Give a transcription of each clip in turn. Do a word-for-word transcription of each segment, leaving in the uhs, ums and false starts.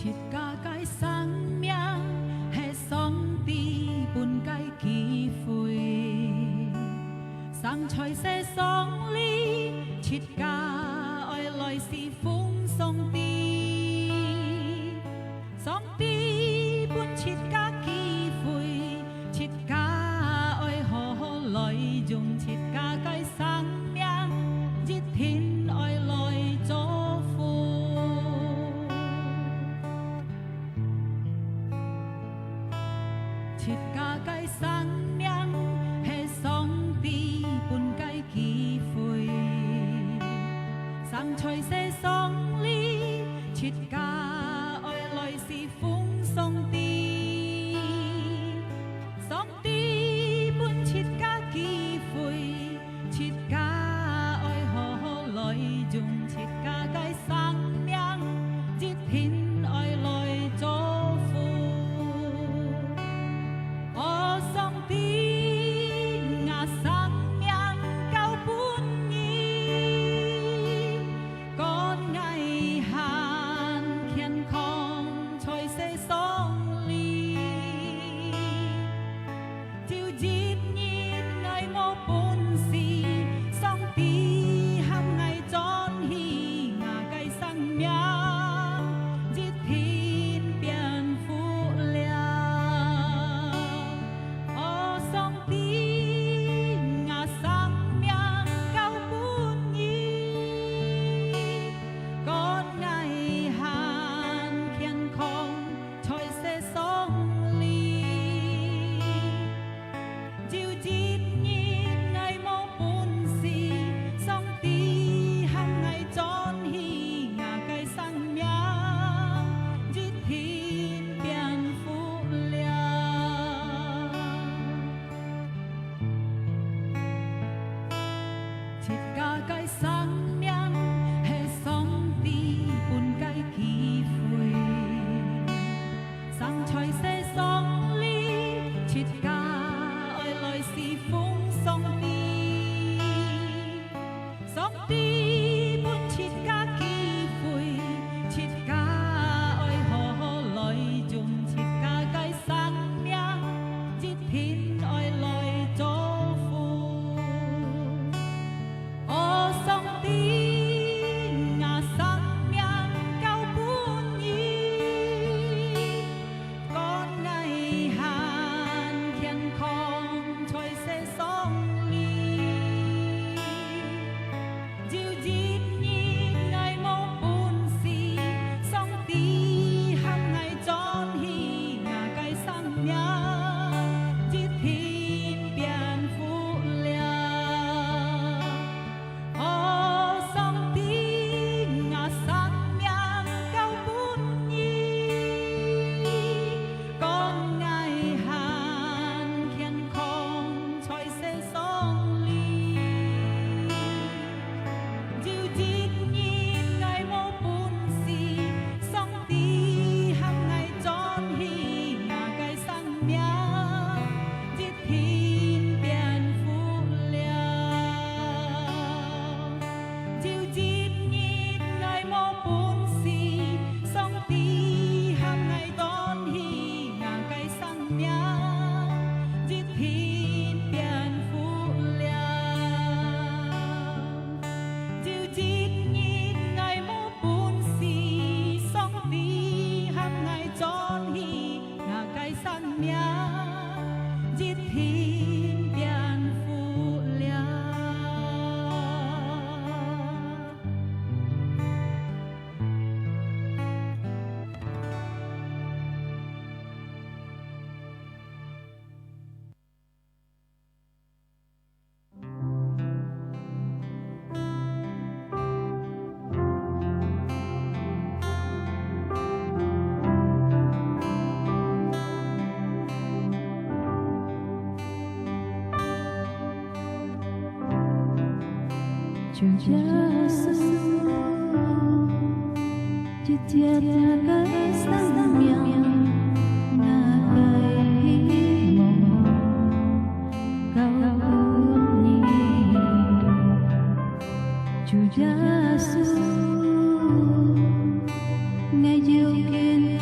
自家个生命係上帝分个機會，生在世上裡，自家愛來侍奉上帝。上帝分自家機會，自家愛好好來用自家个生命，一定愛來祝福。 自家个生命係上帝分个機會，生在世上裡，自家愛來侍奉上帝。上帝分自家機會， 自家愛好好來用自家个生命，一定愛來祝福。哦，上帝，吾生命交分你，願𠊎還健康在世上裡。 有一日𠊎無本事，上帝喊𠊎轉去，吾个生命一定變好了。哦，上帝，吾生命交分你，願𠊎還健康在世上裡。 有一日𠊎無本事，上帝喊𠊎轉去，吾个生命一定變好了。自家个生命係上帝分个機會， 生在世上裡，自家愛來侍奉上帝。上帝分自家機會，自家愛好好來用自家个生命，一定愛來祝福。 哦，上帝，吾生命交分你，願𠊎還健康在世上裡。有一日𠊎無本事，上帝喊𠊎轉去，吾个生命一定變好了。 哦，上帝，吾生命交分你，願𠊎還健康在世上裡。有一日𠊎無本事，上帝喊𠊎轉去，吾个生命 一定變好了。有一日𠊎無本事，上帝喊𠊎轉去，吾个生命一定變好了。有一日𠊎無 本事，上帝喊𠊎轉去，吾个生命一定變好了。主耶穌，一切个生命，𠊎个希望，交分你。主耶穌，𠊎有今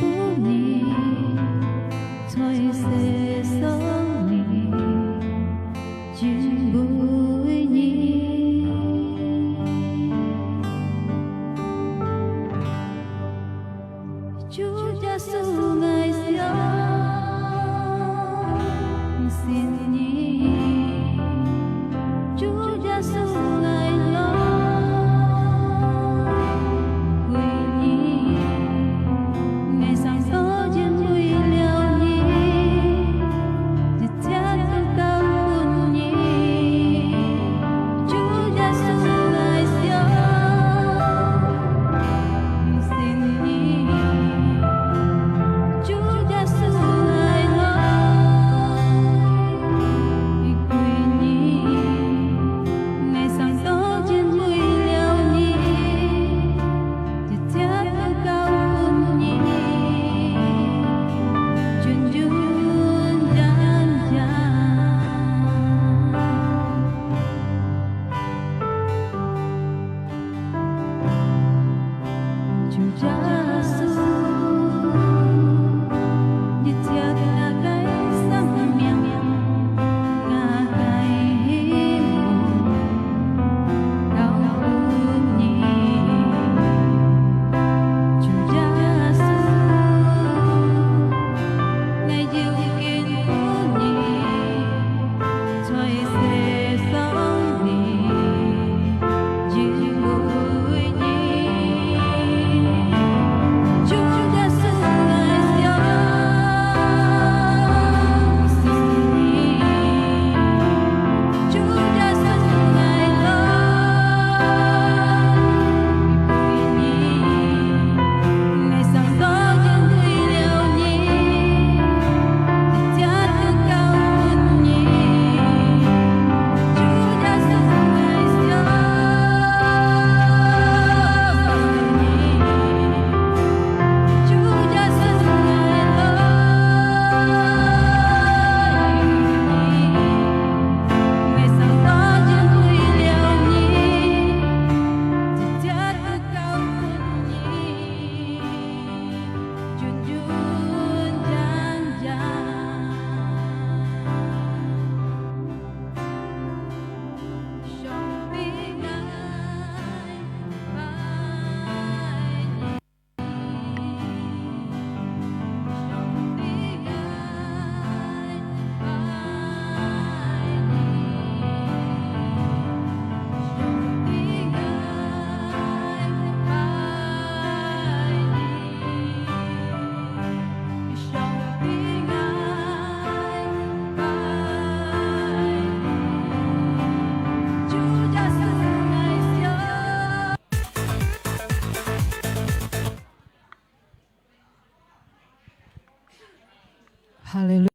哈利路亞。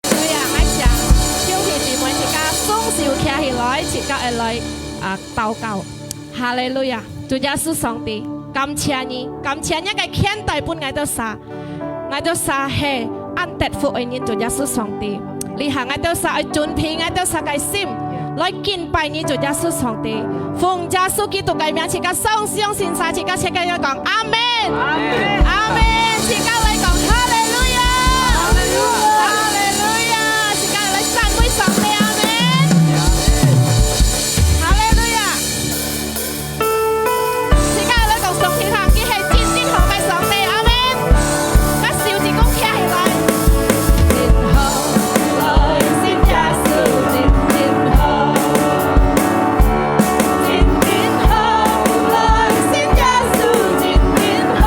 所以啊，𠊎請兄弟姊妹自家雙手擎起來，自家愛來，啊，禱告。哈利路亞！主耶穌上帝，感謝你，感謝你个牽帶分𠊎兜儕。𠊎兜儕係恁得福个人，主耶穌上帝。這下𠊎兜儕愛準備𠊎兜儕个心，來敬拜你，主耶穌上帝。奉耶穌基督个名，自家相相信儕，自家齊齊來講，阿門。阿門。阿門。自家來講，哈利路亞。哈利路亞。哈利路亞。自家來讚美上帝，阿門。哈利路亞。自家來講，上帝行，佢係真正好个上帝，阿門。摎手指公擎起來。真好，來信耶穌，真真好。 真真好，來信耶穌真真好。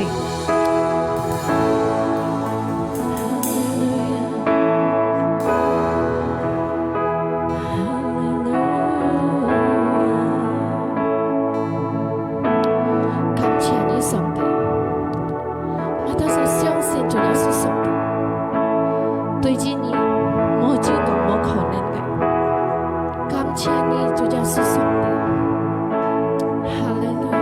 哈利路亚，哈利路亚。感谢你，上帝。 𠊎兜所相信主耶穌上帝，對於你，無就講無可能个。感謝你，主耶穌上帝。哈利路亞。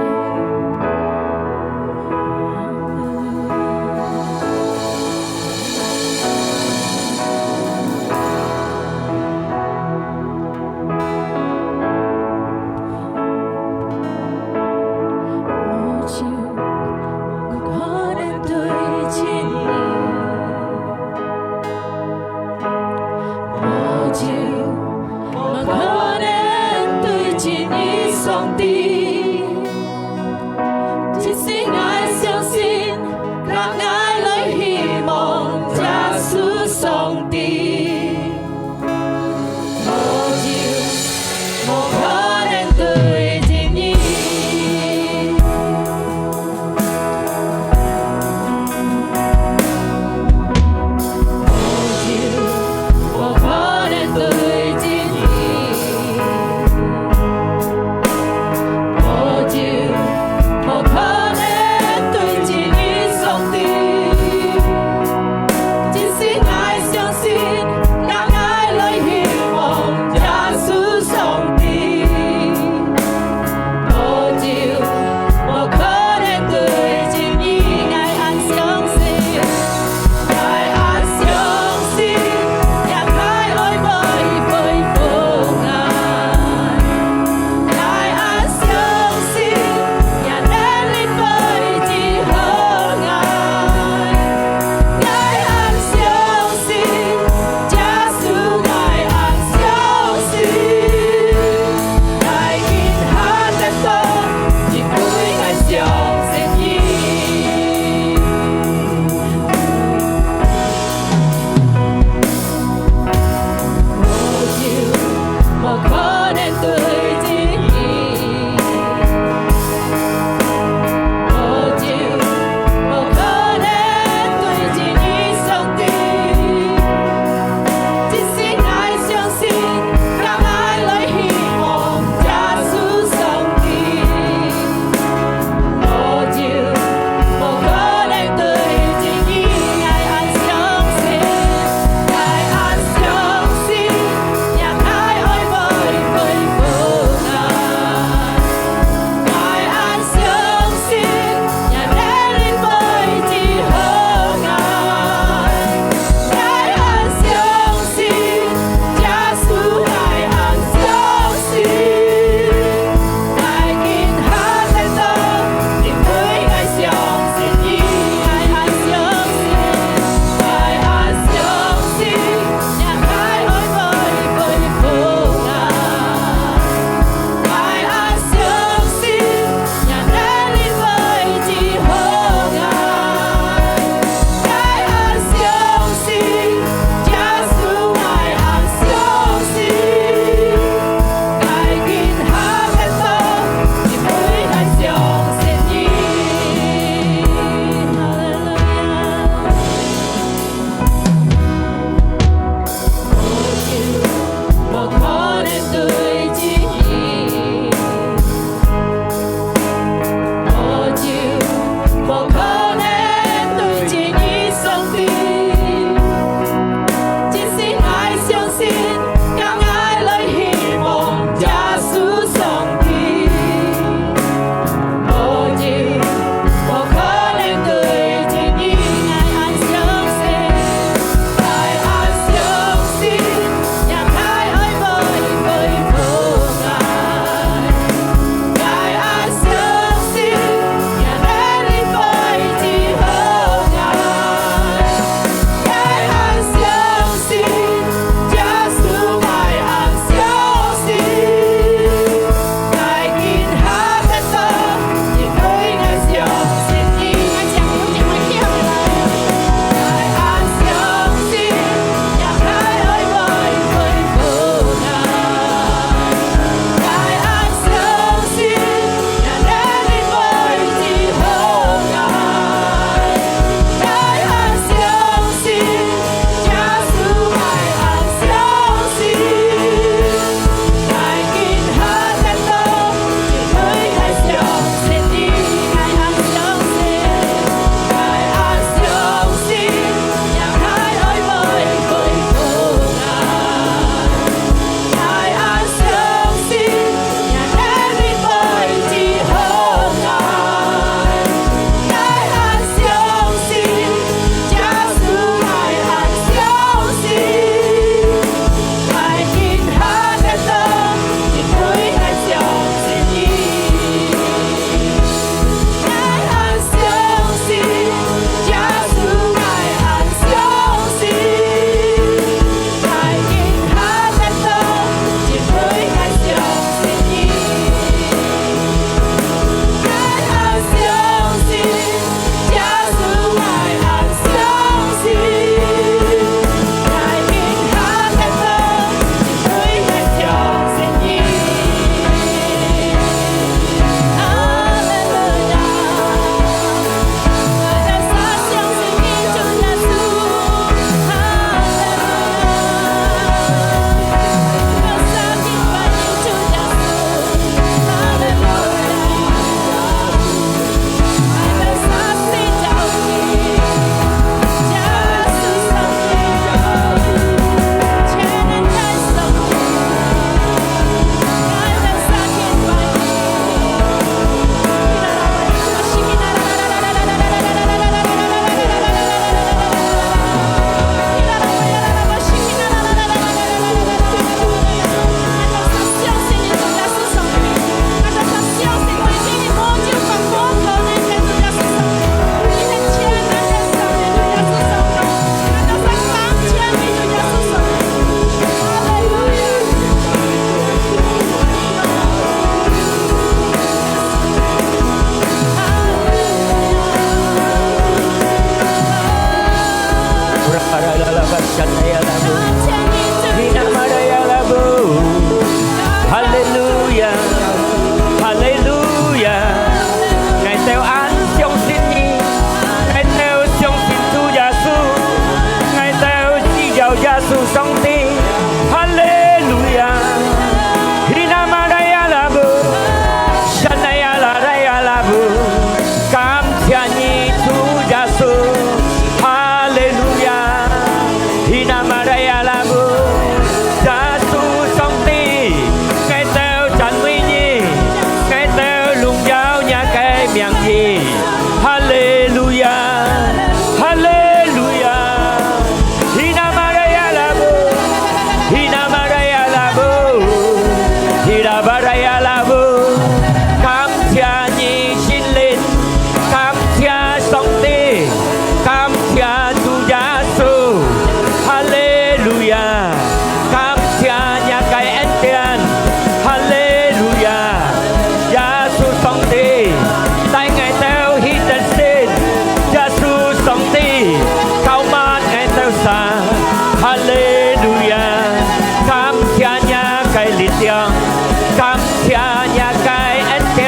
感謝若个恩典，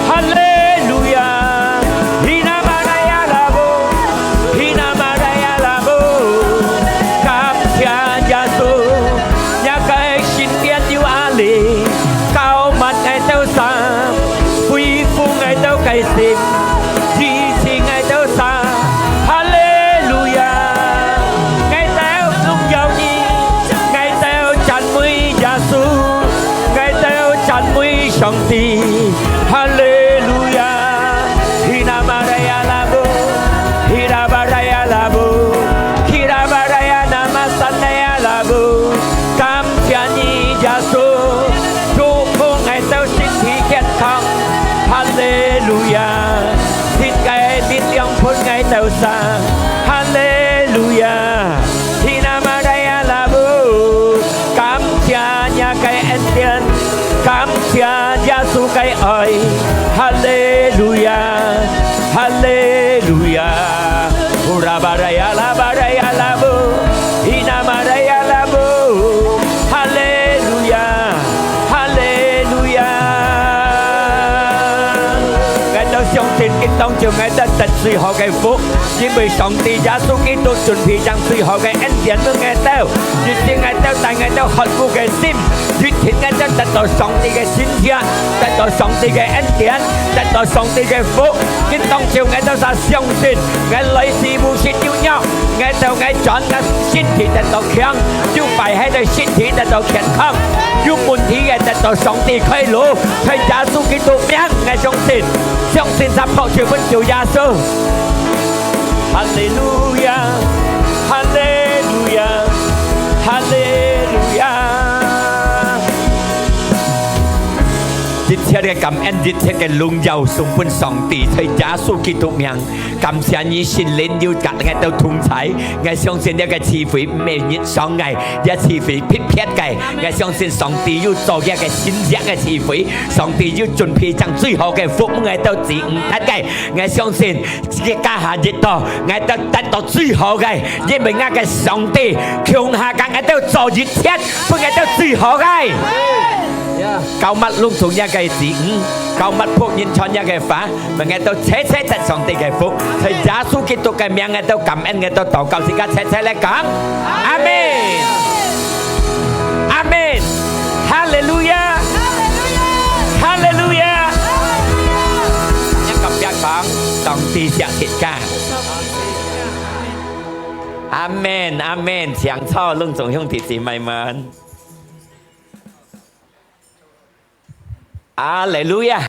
哈利路亞！Hina maraya labo, hina maraya labo。感謝耶穌，若个恩典又阿里，膏抹𠊎兜儕，恢復𠊎兜个心，醫治𠊎兜儕。哈利路亞！𠊎兜榮耀你，𠊎兜讚美耶穌，𠊎兜讚美上帝。哈利路亞！Hina maraya labo, hina maraya labo, hina maraya namasanaya labo。感謝你，耶穌，祝福𠊎兜身體健康。哈利路亞！新个力量分𠊎兜儕。哈利路亞！Hina maraya labo，感謝若个恩典，感謝耶穌个愛。哈利路亞！哈利路亞！Hura baraya la baraya labo, hina maraya labo。哈利路亞！哈利路亞！𠊎兜相信，今當晝𠊎兜得最好个福，因為上帝耶穌基督準備將最好个恩典分𠊎兜，一切𠊎兜帶𠊎兜渴慕个心，一切𠊎兜得到上帝个神蹟，得到上帝个恩典，得到上帝个福。今當晝𠊎兜儕相信，𠊎來時無食有藥，𠊎兜𠊎轉，𠊎身體得到強，有壞忒个身體得到健康，有問題个得到上帝開路，在耶穌基督名𠊎相信，相信儕拍手分主耶穌。哈利路亞，哈利路亞，哈利路亞！一切个感恩，一切个榮耀送分上帝，在耶穌基督名。 感謝你，聖靈又佮𠊎兜同在。𠊎相信這个聚會毋係日常个，這聚會特別个。𠊎相信上帝又做這个神蹟个聚會，上帝又準備將最好个福分𠊎兜子女得个。𠊎相信這个加下日到，𠊎兜得到最好个，因為𠊎个上帝共下佮𠊎兜做一切，分𠊎兜最好个。膏抹攏總這个子女，膏抹僕人傳這个話。 分𠊎兜齊齊得上帝个福，在耶穌基督个名𠊎兜感恩，𠊎兜禱告，自家齊齊來講，阿門，阿門，哈利路亞，哈利路亞。你隔壁講，上帝惜自家。阿門，阿門，請坐，攏總兄弟姊妹們。 哈利路亞！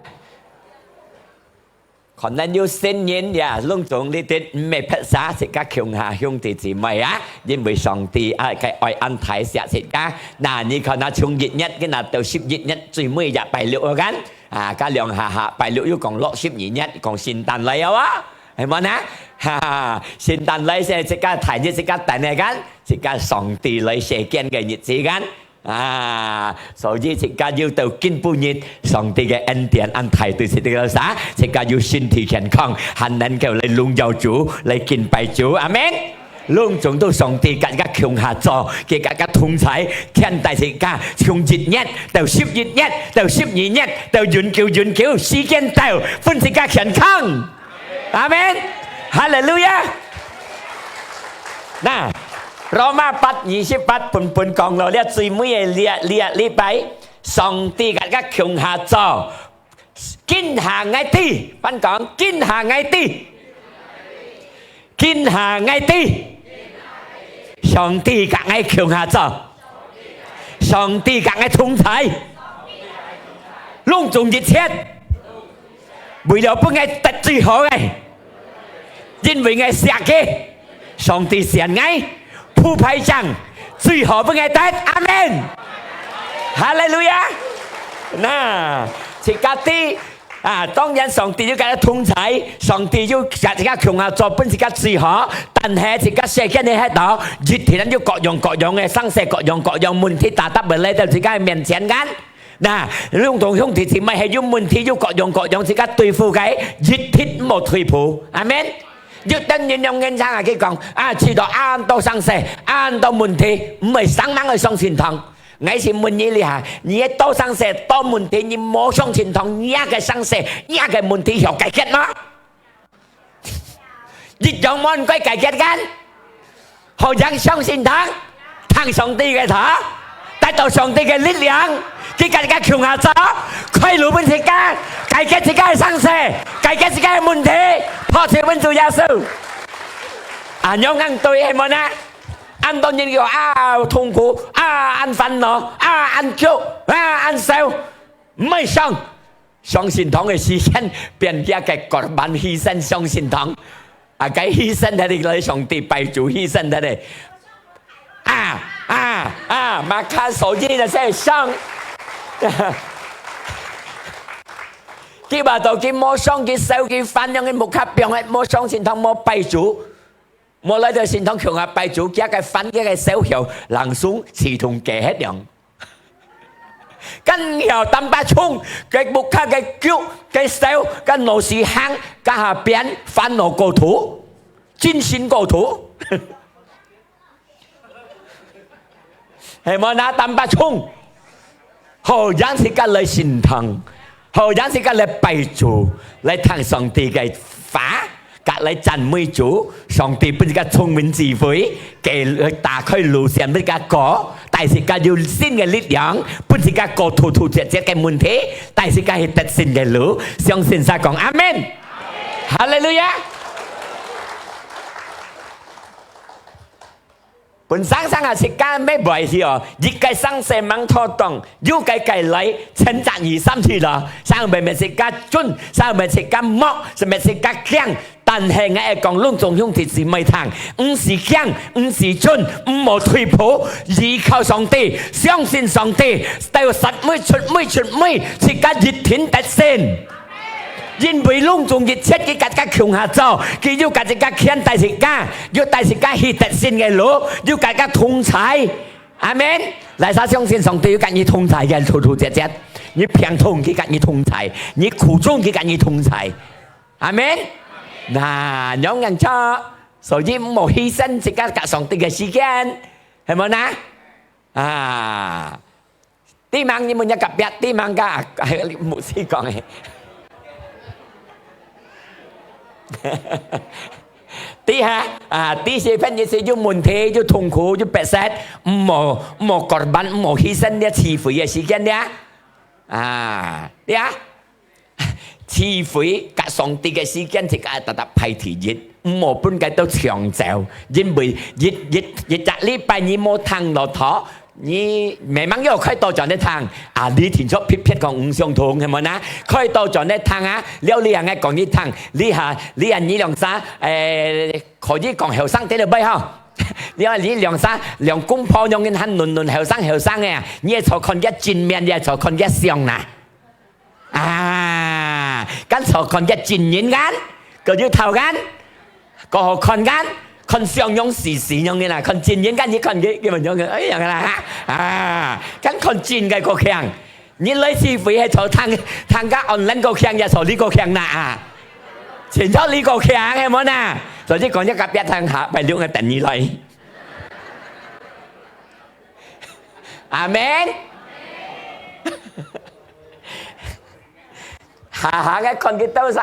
可能有新人呀，攏總你兜毋係別儕，自家共下兄弟姊妹啊，因為上帝啊，个愛恁大惜自家。那你看啊，從一月，今仔到十一月，最尾一拜六个，啊，加兩下下，拜六又講落十二月，講聖誕來了啊，係無呢？哈哈，聖誕來先，自家大日，自家等个間，自家上帝來世間个日子間。 啊，所以自家又到今晡日，上帝个恩典恁大對自家儕，自家又身體健康，還能夠來榮耀主，來敬拜主。阿門。攏總到上帝佮自家共下做，佢佮自家同在，牽帶自家從一月到十一月，到十二月，到永久永久，時間到，分自家健康。 阿門。哈利路亞。那，羅馬八二十八本本講了，這最尾个這，這禮拜，上帝佮自家共下做，今下𠊎知，翻講，今下𠊎知，今下𠊎知，上帝佮𠊎共下做，上帝佮𠊎同在，攏總一切。 為了分𠊎得最好个，因為𠊎惜佢，上帝選𠊎，鋪排將最好分𠊎得。阿門。哈利路亞。那，自家知，啊，當然上帝又佮𠊎同在，上帝又佮自家共下做分自家最好，但係自家世間个歇到，一天又各樣各樣个生事，各樣各樣問題，打打來到自家个面前間。 那，攏總兄弟姊妹係有問題，有各樣各樣，自家對付个，一定毋好退步。阿門。有兜人用煙腸啊，佢講，啊，試著恁多生事，恁多問題，毋會生，吂愛上聖堂。𠊎先問你這下，你个到生死，到問題，你無上神堂，若个生死，若个問題曉解決嗎？一樣無人會解決个。好，仰上神堂，聽上帝个話，得到上帝个力量，佢自家共下做，開路分自家，解決自家个生死，解決自家个問題，破碎分主耶穌。啊，仰恁對係無呢？恁多人有啊痛苦，啊恁煩惱，啊恁苦，啊恁愁，毋會想。 上神堂个時間，變佢个qurbān犧牲上神堂。啊，該犧牲忒个來上帝拜主犧牲忒个。啊，啊，啊，maka所以呢，係上。佢話到佢無上，佢愁，佢煩惱，佢目殼放忒，無上神堂，無拜主。 無來到神堂共下拜主，佢个煩，佢个愁曉，langsung自動解決了。更曉坦白講，个目殼个腳，个手，个腦屎行，个下邊煩惱過頭，精神過頭。 係無？那坦白講，好，讓自家來神堂，好，讓自家來拜主，來聽上帝个話，甲來讚美主。上帝分自家聰明智慧，佢打開路線分自家過，帶自家有新个力量，分自家過突突折折个問題，帶自家去得勝个路。相信儕講阿門。哈利路亞。 本生生啊，自家乜會去哦，一个生死吂妥當，又个个來，成隻二三次咯。生會搣自家顫，生搣自家目，搣自家驚。但係𠊎愛講，攏總兄弟姊妹聽，毋使驚，毋使顫，毋好退步，依靠上帝，相信上帝，到煞尾出尾出尾，自家一定得勝。 因為攏總一切佢甲自家共下做，佢有甲自家牽帶自家，有帶自家去得勝个路，有甲自家同在。阿門。來，儕相信上帝有甲你同在个，突突折折，你病痛佢甲你同在，你苦衷佢甲你同在。阿門。那，仰然做，所以毋好犧牲自家甲上帝个時間，係無呢？啊， 對吂？你問一隔壁，對吂个，啊，牧師講个。對哈，啊，對些朋友是有問題，有痛苦，有迫切，毋好，毋好qurbān，毋好犧牲這聚會个時間了。啊，對啊。 聚會甲上帝个時間，自家特特排第一，毋好分佢到搶走，因為一，一，一隻禮拜你無聽落去，你慢慢又開到轉來聽，啊，你聽著別別講毋相同，係無呢？開到轉來聽啊，了你還愛講你聽，你哈，你啊，你兩儕，誒，可以講後生得了袂吼？你啊，你兩儕，兩公婆兩人還嫩嫩後生後生个啊，你係坐看佢正面，你係坐看佢相啦。 啊，敢坐看佢正人眼，佢有頭眼，佢好看眼，看相樣時時樣个啦，看正人眼，你看佢，佢樣个，哎呀啦，啊，敢看真个較強。你來聚會係坐聽，聽个online較強，也坐你較強啦啊。全坐你較強，係無呢？所以講一隔壁聽下，拜六个等你來。阿門。 下下个看佢到生，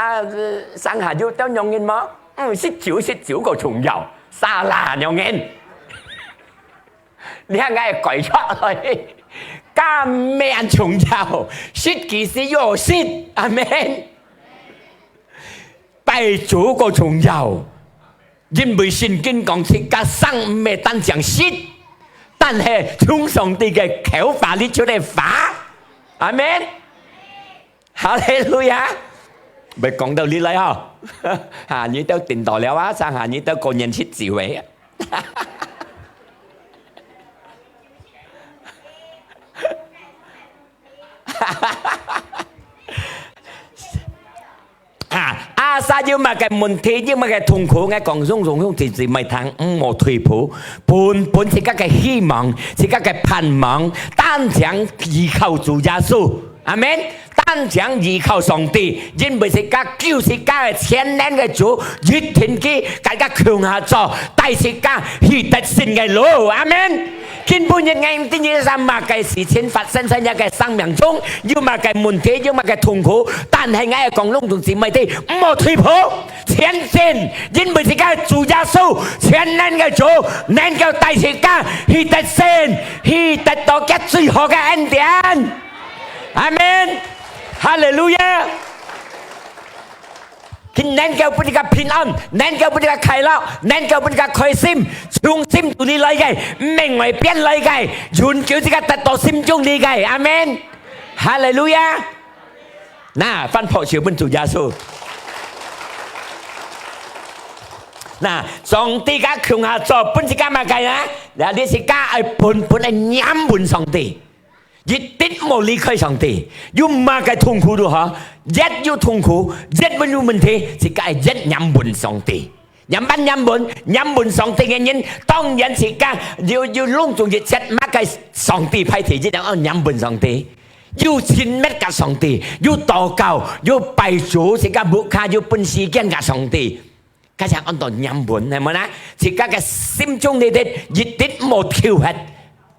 生下有到樣人無？嗯，食酒，食酒較重要，沙拉樣人。你看𠊎改出來，敢毋係恁重要？食其實有食，阿門。拜主較重要，因為聖經講，自家生毋係單淨食，但係從上帝个口發出來个話。阿門。 哈利路亞！毋係講到你來吼，啊，你兜顛倒了啊，上下你兜過年食酒个。啊，asal有麼个問題，有麼个痛苦，𠊎講，兄弟姊妹聽，毋好退步，本，本自家个希望，自家个盼望，單淨依靠主耶穌。 阿門。單單淨依靠上帝，因為自家救自家个全能个主，一定佢佮自家共下做，帶自家去得勝个路。阿門。今晡日𠊎毋知你有麼个事情發生在你个生命中，有麼个問題，有麼个痛苦，但係𠊎講，攏總姊妹弟，毋好退步，前進，因為自家主耶穌全能个主，能夠帶自家去得勝，去得到佢最好个恩典。阿門。哈利路亞！佢能夠分你个平安，能夠分你个快樂，能夠分你个開心，從心肚裡來个，毋係外邊來个，永久自家得到心中裡个。阿門。哈利路亞！那，翻拍手分主耶穌。那，上帝佮共下做，分自家麼个啊？那你自家愛本本个黏穩上帝。 一定莫離開上帝。有麼个痛苦都好，越有痛苦，越有問題，自家越黏穩上帝。黏穩黏穩，黏穩上帝个人，當然自家有，有攏總一切，麼个上帝排第一，愛黏穩上帝。有親密佮上帝，有禱告，有拜主，自家屋下有分時間佮上帝。 該正安到黏穩，係無啦？自家个心中裡底一定莫丟忒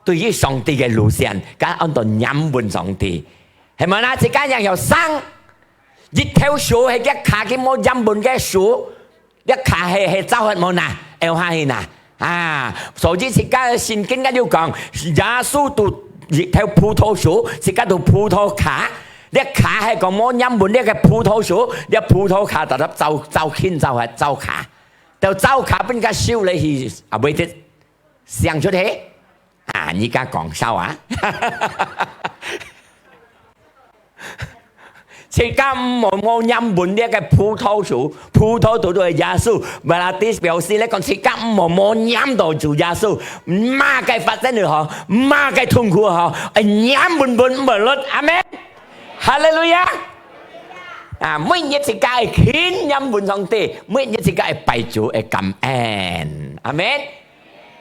對於上帝个路線，該安到黏穩上帝，係無啦？自家人有生一條樹，係佢卡佢無黏穩个樹，佢卡係，係走忒無啦？拗下去啦！啊，所以自家聖經該有講，耶穌都一條葡萄樹，自家都葡萄卡， 這卡係講無黏穩這个葡萄樹，這葡萄卡就走，走輕走忒走卡，到走卡分佢收了去，啊，袂得想出去。啊，你敢講笑啊？自家毋好無黏穩這个葡萄樹，葡萄就係耶穌。Berarti表示來講，自家毋好無黏到主耶穌，麼个發生都好，麼个痛苦好，愛黏穩穩毋好落。阿門。 哈利路亞！啊，每日自家愛勤念問上帝，每日自家愛拜主，愛感恩。阿門。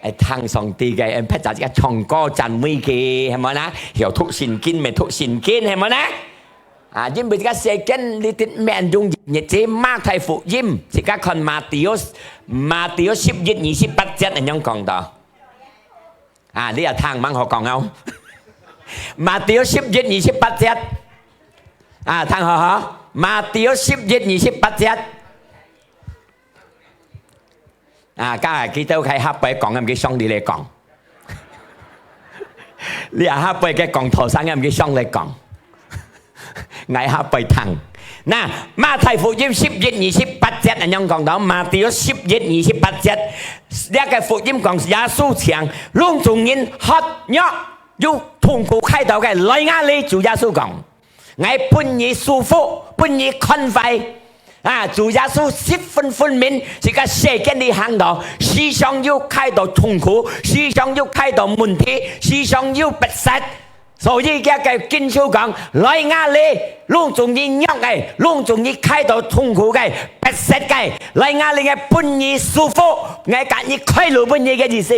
愛聽上帝个，愛拍掌，自家唱歌讚美佢，係無啦？曉讀聖經，愛讀聖經，係無啦？啊，因為自家世間裡底面容易日子，馬太福音，自家看馬太，馬太十一二十八節，恁樣講到。 啊，你也聽，吂好講哦。馬太十一二十八節。啊，聽好吼。馬太十一二十八節。啊，今日佢兜係下背講，毋係上裡來講。你也下背个講台上，毋係上來講。 𠊎下背聽。那，馬太福音十一二十八節恁樣講到，馬太十一二十八節，這个福音講耶穌請攏總人渴弱有痛苦㧡到个，來𠊎這，主耶穌講，𠊎分你舒服，分你寬快。啊，主耶穌十分分明，自家世間裡行到，時常有㧡到痛苦，時常有㧡到問題，時常有逼迫。 所以佢个經書講，來𠊎這，攏總你弱个，攏總你㧡到痛苦个，逼迫个，來𠊎這，𠊎分你舒服，𠊎佮你開路分你个意思。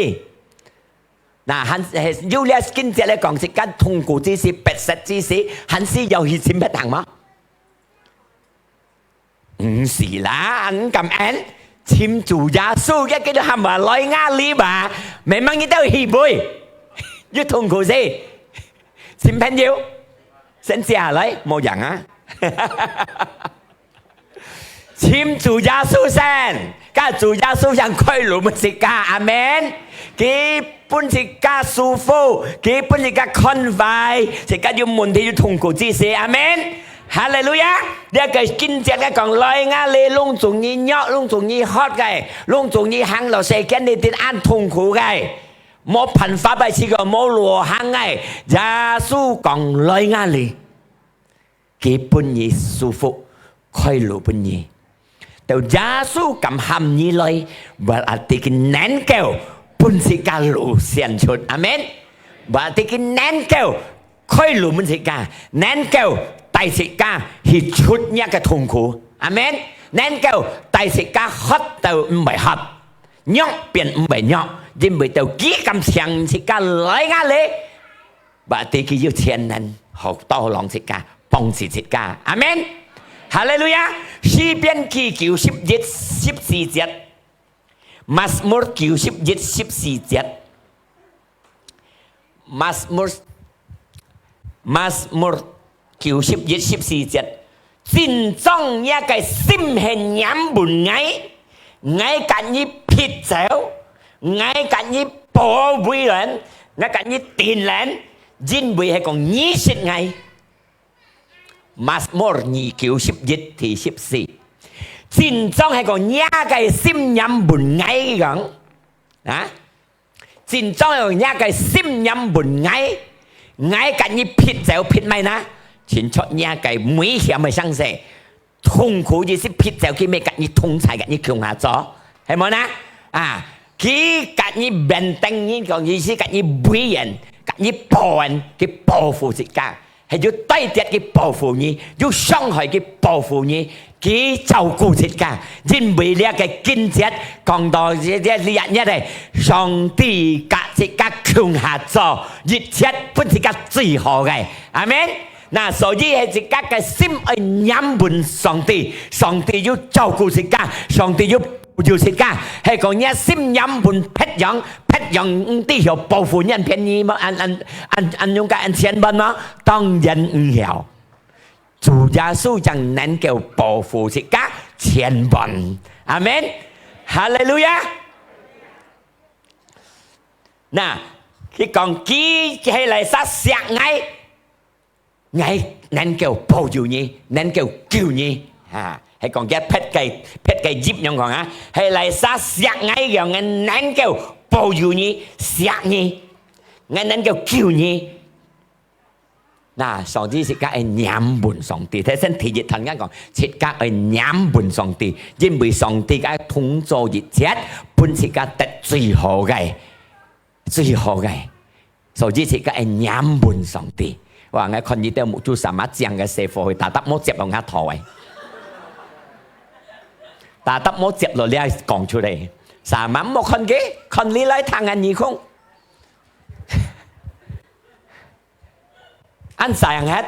那還，有這經節來講，係講痛苦之時、逼迫之時，還係愛去尋別人嗎？ 毋係啦，你感恩，尋主耶穌，佢叫你喊話來𠊎這吧，memang你兜去背，有痛苦時，尋朋友，先借來，無用啊。尋主耶穌先，佮主耶穌先開路分自家，阿門。佢分自家舒服，佢分自家寬快，自家有問題有痛苦之時，阿門。 哈利路亞！這个經節个講，來𠊎這，攏總你弱，攏總你渴个，攏總你行到世間裡底恁痛苦个，無辦法个，試過無路行个。耶穌講，來𠊎這，佢分你舒服，開路分你。 到耶穌敢喊你來，berarti佢能夠分自家路選出。阿門。Berarti佢能夠開路分自家，能夠帶自家去出這个痛苦。阿門。能夠帶自家渴到毋會渴，弱變毋會弱，因為到佢敢請自家來𠊎這，berarti佢有全能，好tolong自家，幫自自家。阿門。哈利路亞。詩篇記九十一十四節，Mazmur九十一十四節。 Mazmur，Mazmur九十一十四節，真正若个心係黏穩𠊎，𠊎甲你撇走，𠊎甲你保衛人，𠊎甲你定人，因為係講你識𠊎。Mazmur二九十一第十四，真正係講若个心黏穩𠊎講，啊？ 真正有若个心黏穩𠊎，𠊎甲你撇走撇埋哪，親像若个危險个生死，痛苦意思撇走去，乜甲你同在，甲你共下做，係無哪？啊，佢甲你面頂，你講意思甲你圍人，甲你保人，佢保護自家。 係有帶跌佢保護你，有傷害佢保護你，佢照顧自家。因為這个經節講到這，這，這，這个，上帝甲自家共下做，一切分自家最好个。阿門。那所以係自家个心愛黏穩上帝，上帝有照顧自家，上帝有保佑自家。係講若心黏穩別樣，別樣毋知曉保護人便宜無？恁，恁，恁，恁樣个恁千萬無？當然毋曉。 主耶穌正能夠保護自家千萬。阿門。哈利路亞。那，佢講，佢係哪儕惜𠊎，𠊎能夠保佑你，能夠救你。啊，係講佢別个，別个譯仰講啊，係哪儕惜𠊎个，𠊎能夠保佑你，惜你，𠊎能夠救你。 那上帝自家愛黏穩上帝，頭先第一堂𠊎講，自家愛黏穩上帝，因為上帝个動作一切，分自家得最好个，最好个。所以自家愛黏穩上帝。哇，𠊎看你兜目珠sama正个師傅，大大無接落𠊎頭个。大大無接落，你還講出來。Sama無看佢，看你來聽啊，你講。 恁sayang het。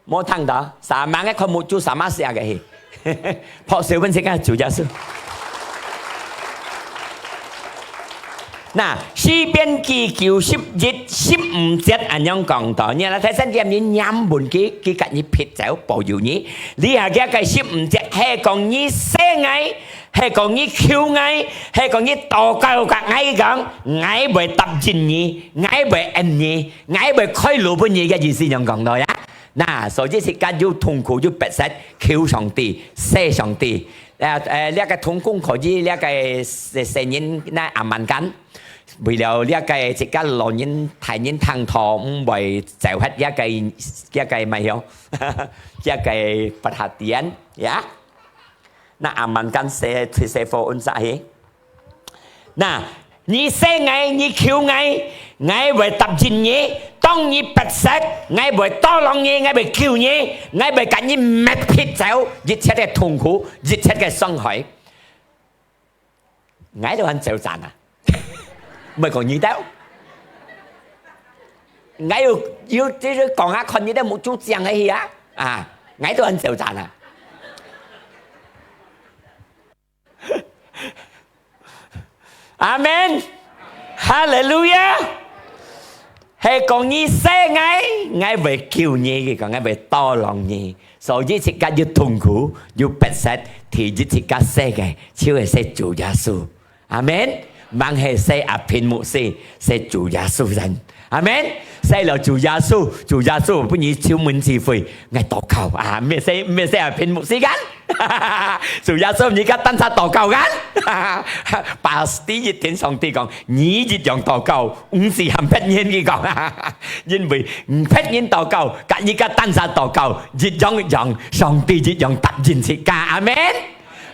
無聽到，sama个看目珠sama寫个去。拍手分自家主耶穌。那，詩篇記九十一十五節恁樣講到，你來，頭先點你黏穩佢，佢甲你撇走，保佑你。這下个十五節，係講你惜𠊎， 係講你求𠊎，係講你禱告甲𠊎講，𠊎會答應你，𠊎會應你，𠊎會開路分你个意思，恁樣講到呀。那，所以自家有痛苦，有迫切，求上帝，惜上帝。呃，呃，這个同工可以，這个細，細人，那阿曼干，為了這个自家老人、大人聽道，毋會走忒這个，這个，麼个，這个perhatian，ya。 那阿曼干細，細，細貨恁煞去。那，你惜𠊎，你求𠊎，𠊎會答應你。當你迫切，𠊎會tolong你，𠊎會救你，𠊎會甲你搣撇走一切个痛苦，一切个傷害。 𠊎都還走站啊，毋係講你兜。𠊎有，有，這個講啊，看你兜目珠正个去啊，啊，𠊎都還走站啊。阿門，哈利路亞。 係講你惜𠊎，𠊎會救你，佢講𠊎會tolong你。所以自家有痛苦，有迫切，第一自家惜个，就係惜主耶穌。阿門。吂係惜阿平牧師，惜主耶穌人。阿門。惜了主耶穌，主耶穌分你求問智慧，𠊎禱告啊，毋係惜，毋係惜阿平牧師kan？主耶穌，你个單儕禱告kan？Pasti一定上帝講，你一樣禱告， 毋使喊別人去講，因為別人禱告，甲你个單儕禱告，一樣一樣，上帝一樣答應自家。阿門。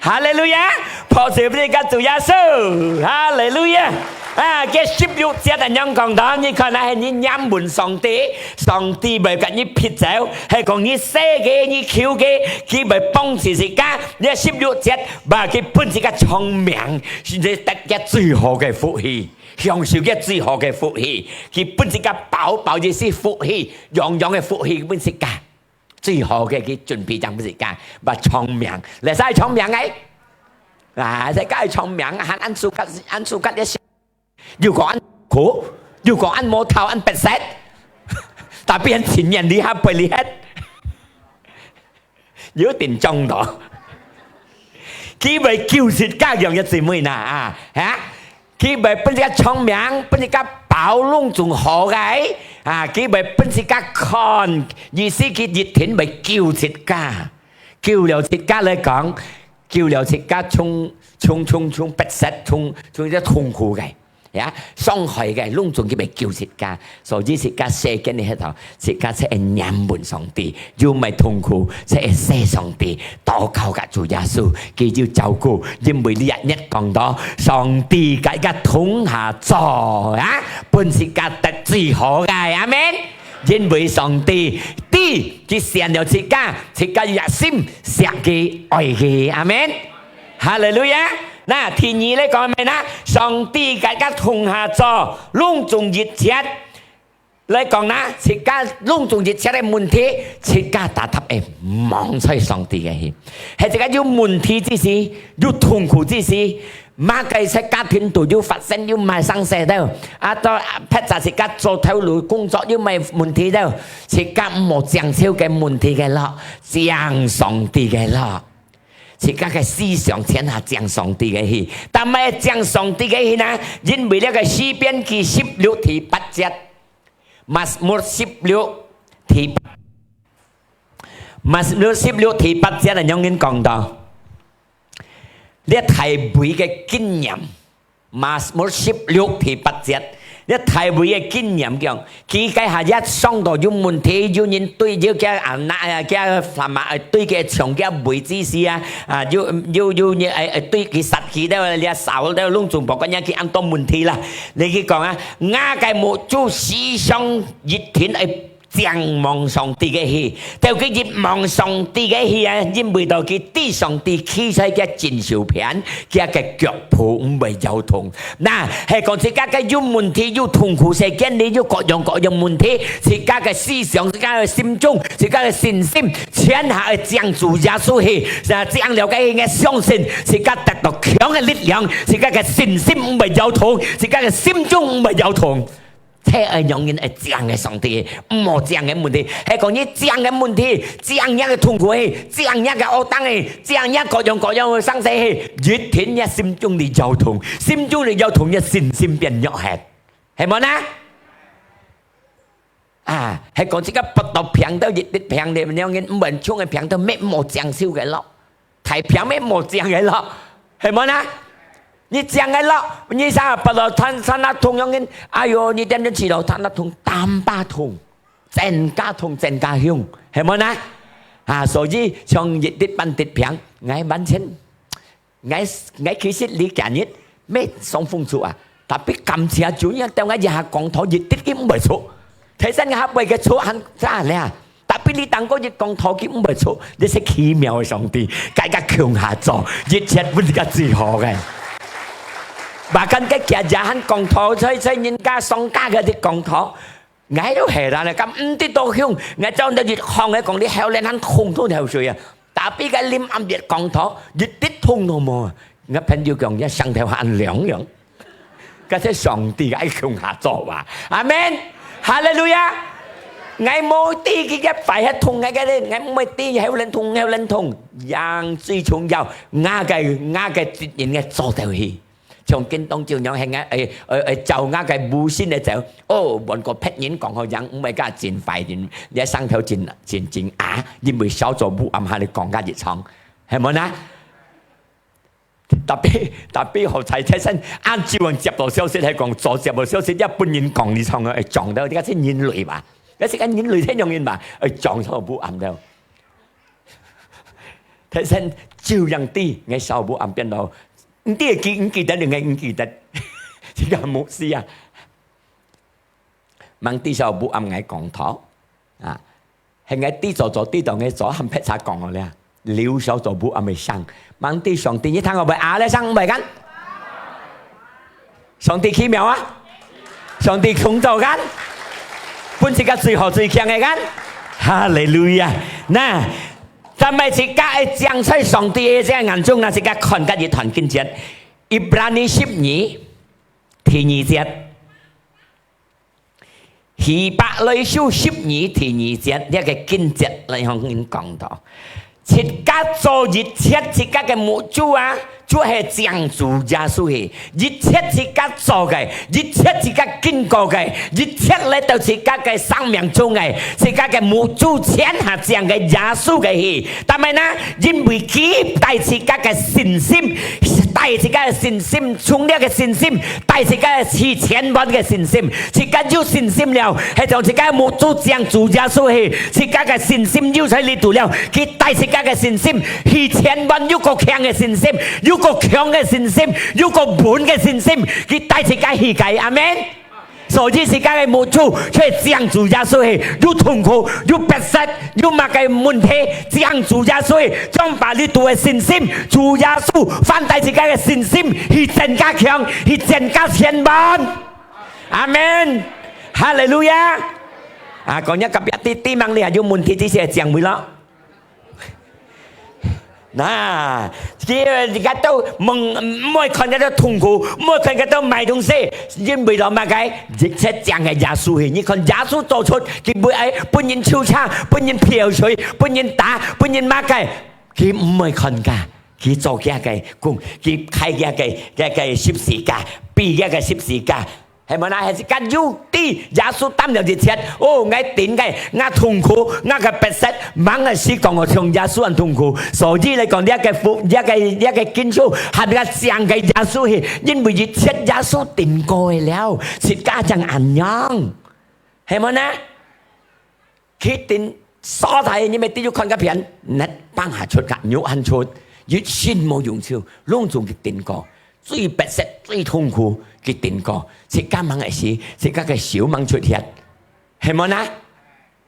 哈利路亞！拍手分自家主耶穌。哈利路亞！啊，該十六節恁樣講到，你看啊，係你念問上帝，上帝會甲你撇走，係講你說个，你求个，佢會幫助自家。這十六節，話佢分自家長命，係得个最好个福氣，享受个最好个福氣，佢分自家飽飽一息福氣，樣樣个福氣分自家。 最好个，佢準備正分自家，話長命，來，使長命个，啊，使个長命，還恁suka，恁suka个。又講恁苦，又講恁無頭，恁迫切，tapi恁情願你還背你hết，有點中到。佢會救自家樣个姊妹呐，啊，哈？ 佢會分自家長命，分自家飽攏總好个，啊，佢會分自家看，意思佢一定會救自家。救了自家來講，救了自家從，從，從，從迫切，從，從這痛苦个，呀，傷害个，攏總佢會救自家。所以自家世間个歇頭，自家才會念問上帝，有麼个痛苦，才會說上帝，禱告甲主耶穌，佢就照顧。因為這一日講到，上帝甲佢同下做啊，分自家得最好个，阿門。因為上帝知佢選了自家，自家一心惜佢愛佢，阿門。哈利路亞！那第二來講咩呢？上帝甲佢同下做，攏總一切。 來講啦，自家攏總一切个問題，自家tetap會望在上帝个去。係自家有問題之時，有痛苦之時，麼个在家庭肚有發生，有麼个生事到，啊，到，啊，別隻自家做頭路工作有麼个問題到，自家毋好淨愁个問題个咯，淨上帝个咯。自家个思想全下淨上帝个去，但毋係淨上帝个去呢，因為這个詩篇記十六第八節。 Mazmur十六第八，Mazmur十六第八節恁樣講到，這大衛个經驗，Mazmur十六第八節，這大衛个經驗講，佢該下一想到有問題，有人對，有佢anak，啊，佢sama，對佢搶佢位之時啊，啊，有，有，有，哎，哎，對佢殺佢了，這Saul了，攏總無管佢恁多問題啦。 你去講啊，吾个目珠時常一定愛淨望上帝个去，到佢一望上帝个去啊，因為到佢知上帝企在佢正手片，佢个腳步毋會搖動。那，係講自家个有問題，有痛苦，世間裡有各樣各樣問題，自家个思想，自家个心中，自家个信心，全下愛淨主耶穌去，啊，淨了个去，相信自家得到強个力量，自家个信心毋會搖動，自家个心中毋會搖動。 這愛仰人愛淨个上帝，毋好淨个問題。係講你淨个問題，淨若个痛苦去，淨若个惡當去，淨若各樣各樣个生事去，一定若心中裡搖動，心中裡搖動，若信心變弱忒，係無呢？啊，係講自家發到病到一滴病了，仰人毋穩重个病到，乜無淨手个咯。 大病乜無淨个咯，係無呢？你淨个咯，你想啊，發到thân，thân那痛樣个，哎喲，你點點去咯，thân那痛，tambah痛，增加痛，增加凶，係無呢？啊，所以像一滴半滴病，𠊎完全，𠊎，𠊎其實你今日乜上風燭啊，tapi感謝主，因為𠊎一下講道一滴都毋會錯。 提醒下背个錯還差了，tapi你當過一講道佢毋會錯，你係奇妙个上帝，大家共下做，一切分自家最好个。Bahkan个今日還講道，在，在人家上架个啲講道，𠊎都係啦，咁毋知道凶，𠊎走到一行个講你口裡還痛痛口水啊。Tapi个臨暗日講道，一滴痛都無啊。 𠊎朋友講，這上頭還涼涼。該係上帝个共下做啊。阿門。哈利路亞。𠊎無知佢个擺係痛个，𠊎毋會知後輪痛，後輪痛。樣最重要，𠊎个，𠊎个責任𠊎做到去。像今當晝樣係𠊎，誒，誒，誒，照𠊎个無心个走。哦，換個別人講好樣，毋係个真壞人，這上頭真，真，真啊，因為小組烏暗下你講个一場，係無呢？ Tapi，tapi好彩，才先恁久人接到消息，係講早接到消息，一般人講你唱个，會撞到，這个係人類吧？這係个人類，這樣人吧？會撞到烏暗了。才先照樣知，𠊎小烏暗變到，毋知記，毋記得，𠊎毋記得。這個牧師啊，吂知曉舞暗𠊎講道啊，係𠊎知做做知道𠊎做，還別儕講我咧，留少做舞暗个聲，吂知上帝，你聽我會啊咧聲，毋會kan？上帝奇妙啊！上帝創造kan，分自家最好最強个kan。哈利路亞！那，但係自家愛正在上帝个這眼中，那自家看个一段經節，Ibrani十二，第二節。 希伯來書十二第二節，這個經節來向人講到，自家做一切自家个目珠啊，就係正主耶穌去。一切自家做个，一切自家經過个，一切來到自家个生命中个，自家个目珠全下正个耶穌个去。但係呢，因為佢帶自家个信心，帶自家个信心，從這个信心帶自家个去前往个信心。 自家有信心了，係將自家目珠正主耶穌去，自家个信心有在這度了，佢帶自家个信心去前往，有個強个信心，有個強个信心，有個穩个信心，佢帶自家去个，阿門。所以自家个目珠就係正主耶穌去，有痛苦，有逼迫，有麼个問題，正主耶穌去，將把這度个信心，主耶穌翻帶自家个信心去增加強，去增加前往。 阿門，哈利路亞！啊，講若隔壁知知吂，你還有問題，這些講會咯。那，這个都毋毋會看佢到痛苦，毋會看佢到賣東西，因為了麼个？一切正个耶穌去。你看耶穌做出，佢會愛分人抽查，分人漂水，分人打，分人麼个？佢毋會看个。 佢做佢个工，佢開佢个个个十字架，背佢个十字架，係無啦？係自家有知耶穌擔了一切，哦，𠊎頂个，𠊎痛苦，𠊎个逼迫，吂个時講𠊎像耶穌恁痛苦。所以來講，這个福，這个這个經書，還个正个耶穌去，因為一切耶穌頂過个了，自家正恁樣，係無呢？ 佢頂所在，你乜知有看个片，net放下出个，肉還出，一身無用處，攏總佢頂過，最逼迫、最痛苦，佢頂過，自家吂个時，自家个手吂出血，係無呢？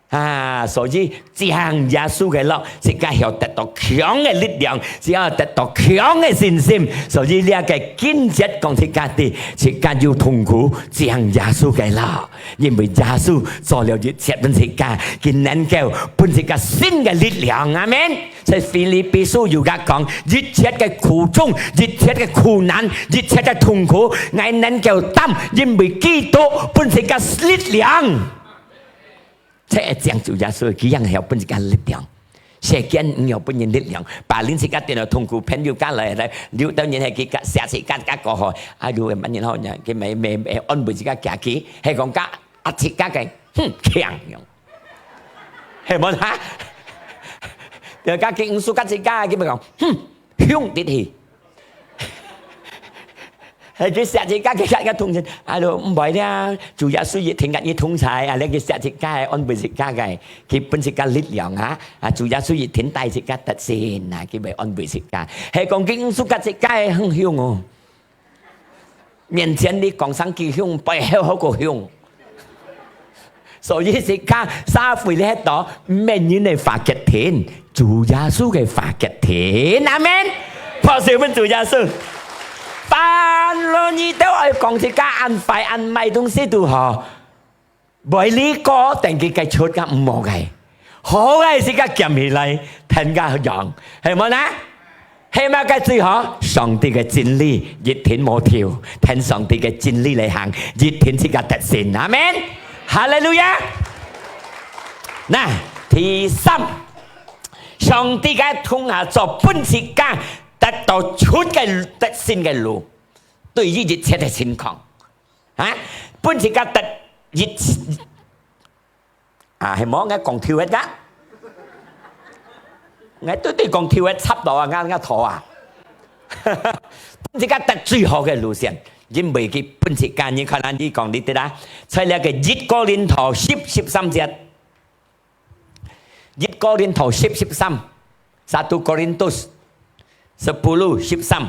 啊，所以正耶穌个路，自家曉得到強个力量，自家得到強个信心。所以這个經節講自家知，自家有痛苦，正耶穌个路。 因為耶穌做了一切分自家，佢能夠分自家新个力量。阿門。在腓立比書有个講，一切个苦衷，一切个苦難，一切个痛苦，𠊎能夠擔，因為基督分自家力量。這正主耶穌，佢正曉分自家力量。 世間毋曉分人力量，把人自家跌到痛苦，朋友家來來，有兜人係佢家，惜自家家過好，哎喲，麼人好呢？佢乜乜乜安慰自家家己，係講家啊自家个，哼，強樣，係無哈？人家佢毋輸家自家，佢乜講，哼，凶得去。 係佢惜自家，佢自家同情，哎喲，毋會啦，主耶穌一定佮你同在，啊，你佢惜自家，安慰自家个，佢分自家力量啊，啊，主耶穌一定帶自家得勝啊，佢會安慰自家。係講佢毋輸佮自家个很凶哦，面前你講聲佢凶，背後好過凶。 所以自家社會裡歇到，毋係人个話決定，主耶穌个話決定。阿門。拍手分主耶穌。Kalau你都愛講自家恁壞恁歹東西都好，會理過等佢个出个毋好个。 好个自家撿起來，天家養，係無呢？係麼个最好？上帝个真理一定無丟，聽上帝个真理來行，一定自家得勝。阿門。哈利路亞。那，第三，上帝个同下做分自家得到出个得勝个路，對於一切个情況，啊，分自家得一 啊，係無，𠊎講跳个，𠊎對對講跳个插到啊，𠊎𠊎頭啊。自家得最好个路線，因為佢分自家，你看啊，你講你得啦，在這个一哥林多十十三節，一哥林多十十三，satu Korintus， 十三，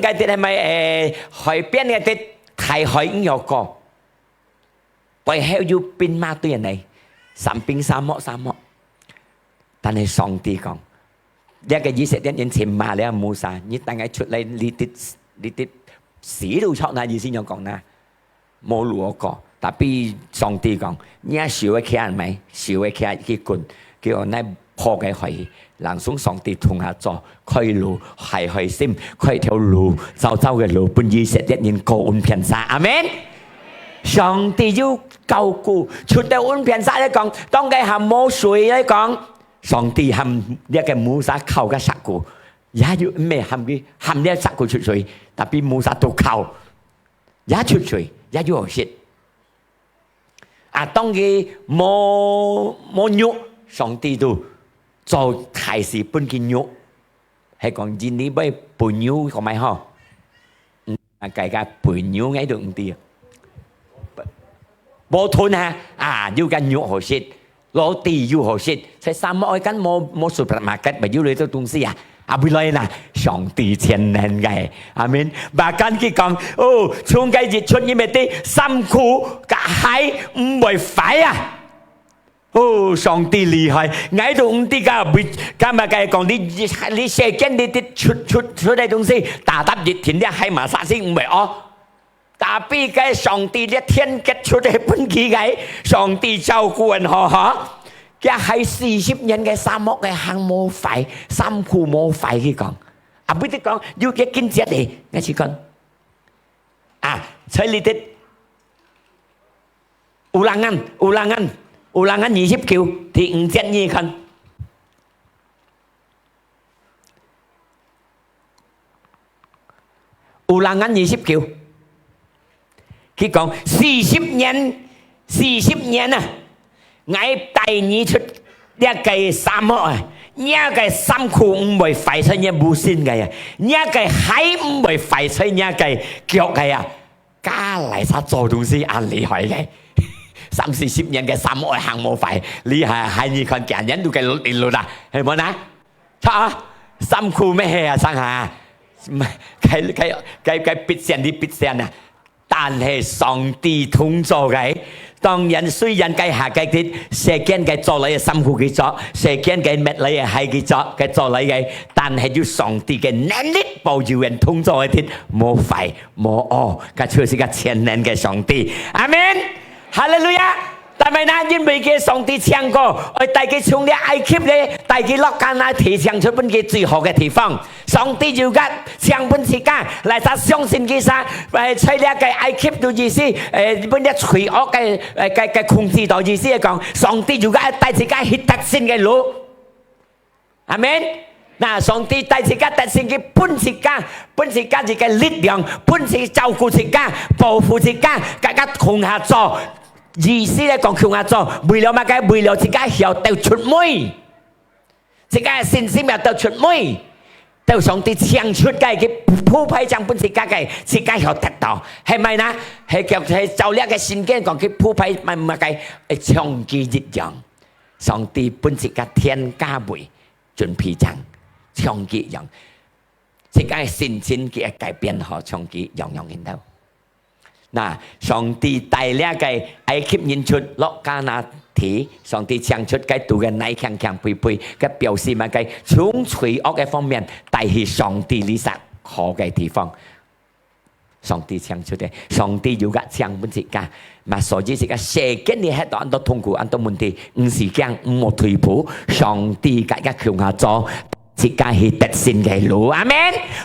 該兜係麼个，誒，海邊該兜大海毋曉過。背後有兵馬隊呢，三兵沙漠，沙漠。但係上帝講，這个以色列人尋罵這Musa，你等下出來，你得，你得死路著哪，意思樣講哪？ 無路好過。Tapi上帝講，你啊手个擎，手个擎去滾，叫𠊎破个海，langsung上帝同下做，開路，開海心，開條路，走走个路，分以色列人過恩片沙。阿門。上帝有照顧，出到恩片沙來講，當該還無水來講，上帝喊這个Musa敲个石牯，也有毋係喊佢，喊這石牯出水，tapi Musa都敲。 也出水，也有好食。啊，當佢無，無肉，上帝都做大事分佢肉。係講印尼會分牛，講麼个吼？嗯，啊，該个分牛，𠊎都毋知啊。無吞啊，啊，有个肉好食。 Roti又好食，在沙漠个，無，無supermarket，無有這種東西啊。啊，毋來啦，上帝全能个，阿門。Bahkan佢講，哦，從該日出你們的衫褲、个鞋毋會壞啊。哦，上帝厲害，𠊎都毋知个，毋，敢麼个講你，你世間你的出，出，出來東西，打打一天，你鞋嘛啥事毋會哦。 Tapi該上帝這天結出个分佢个，上帝照顧恁好哈。佢還四十年个沙漠个行無壞，衫褲無壞，佢講。啊，毋係講，有个經節个，𠊎試看。啊，在裡頭，Ulangan，Ulangan，Ulangan二十九，第五節你看。Ulangan二十九，佢講：「四十年，四十年啊，𠊎帶你出這个沙漠啊，若个衫褲毋會壞在若步身个啊，若个鞋毋會壞在若个腳个啊。」加拉沙做東西恁厲害个，三四十年个沙漠行無壞，厲害，還你看今年都个路啦，係無啦？ 哈，衫褲咩係啊，上下，該該該該必選的必選啊。但係上帝同在个，當然雖然該下該啲世間个做來个衫褲佢著，世間个搣來个鞋佢著，該做來个，但係有上帝个能力保佑人同在个啲，無壞無惡，佢就係个全能个上帝。阿門。哈利路亞！ 但係呢，因為佢上帝請過，愛帶佢從這埃及呢，帶佢落迦南地，請出分佢最好个地方。上帝有个請分自家，哪儕相信佢儕，呃，在這个埃及都意思，呃，分這罪惡个，呃，个个控制到意思係講，上帝有个愛帶自家去得勝个路。 阿門。那上帝帶自家得勝，佢分自家，分自家一个力量，分自家照顧自家，保護自家，大家共下做。意思來講，共下做，為了麼个？為了自家曉得出尾，自家个信心曉得出尾，到上帝請出个，佢鋪排將分自家个，自家曉得到，係毋係呢？係叫係照這个聖經講，佢鋪排麼个？會像佢一樣。 上帝分自家天家位準備正，像佢一樣。自家个心情佢會改變好，像佢樣樣應到。那上帝帶這个埃及人出落迦南地，上帝請出該肚个泥強強肥肥，該表示麼个？從罪惡个方面帶去上帝理想好个地方。 上帝請出个，上帝有个請分自家。嘛，所以自家世間裡歇到恁多痛苦、恁多問題，毋使驚，毋好退步。上帝佮自家共下做，自家去得勝个路。阿門。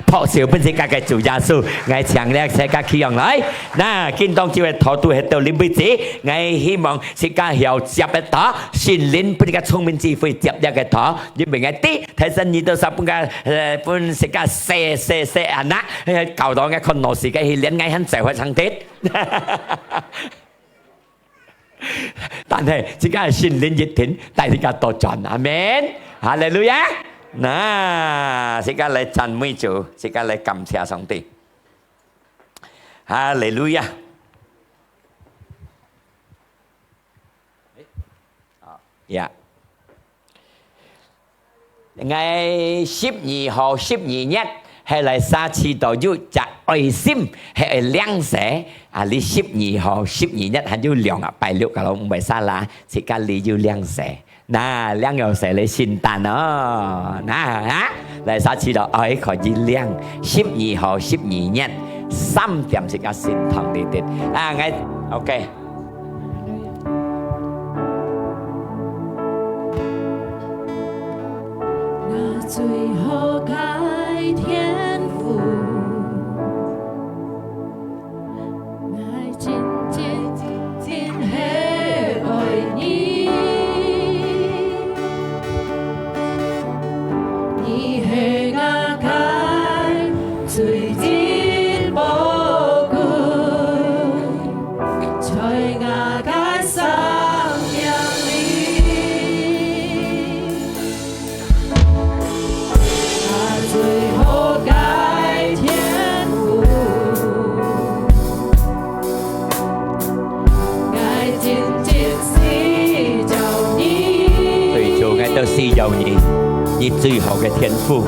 拍手分自家个主耶穌，𠊎請這自家企䟘來。那，今當晝个道都係到這為止，𠊎希望自家曉接个道，聖靈分自家聰明智慧接這个道，因為𠊎知 大神你都煞分个，呃，分自家細細細啊那，呃，搞到𠊎看老師个去練，𠊎還走會上天。但係自家个聖靈一定帶自家到轉，阿門。哈利路亞！那，自家來讚美主，自家來感謝上帝。哈利路亞！Yeah。 𠊎十二號、十二月，係來社區度有隻愛心，係愛領洗。啊，這十二號、十二月還有兩個拜六，kalau毋會salah，自家這有領洗。那，領有洗來聖誕哦。那，啊，來社區度，愛可以領。十二號、十二月，三點自家聖堂裡底。啊，𠊎，OK。 那最好个天父，𠊎真真真真係愛你。你係𠊎个 最真寶貴，在𠊎个生命裡，啊，最好个天父。 對，主，𠊎兜需要你，你最好个天父。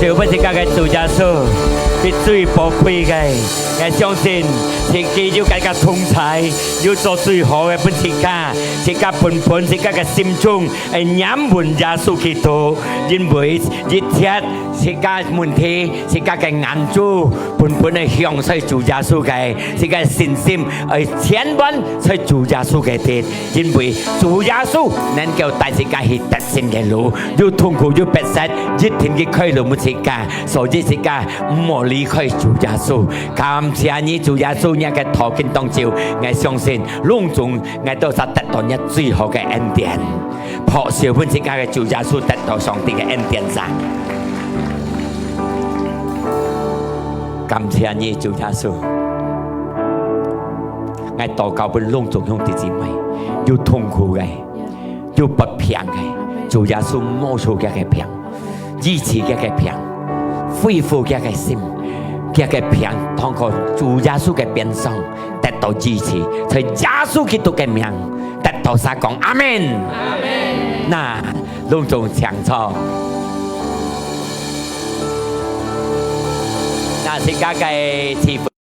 有分自家个主耶穌，佢最寶貴个。𠊎相信，自己有佢个同在，有做最好个分自家，自家本本自家个心中，會黏穩耶穌基督，因為一切自家問題，自家个眼珠，本本个向在主耶穌个，自家个信心，會全完在主耶穌个地。 因為主耶穌能夠帶自家去得勝个路，有痛苦有迫切，一定佢開路分自家，所以自家毋好離開主耶穌。感謝你，主耶穌，你个途徑當中，𠊎相信攏總𠊎兜儕得到你最好个恩典。拍手分自家个主耶穌，得到上帝个恩典嗄。感謝你，主耶穌。 𠊎禱告分攏總兄弟姊妹，有痛苦个，有不平个，主耶穌摸出佢个病，醫治佢个病，恢復佢个心，佢个病通過主耶穌个鞭傷得到醫治，在耶穌基督个名得到儕講阿門。阿門。那攏總請坐。那自家个聚會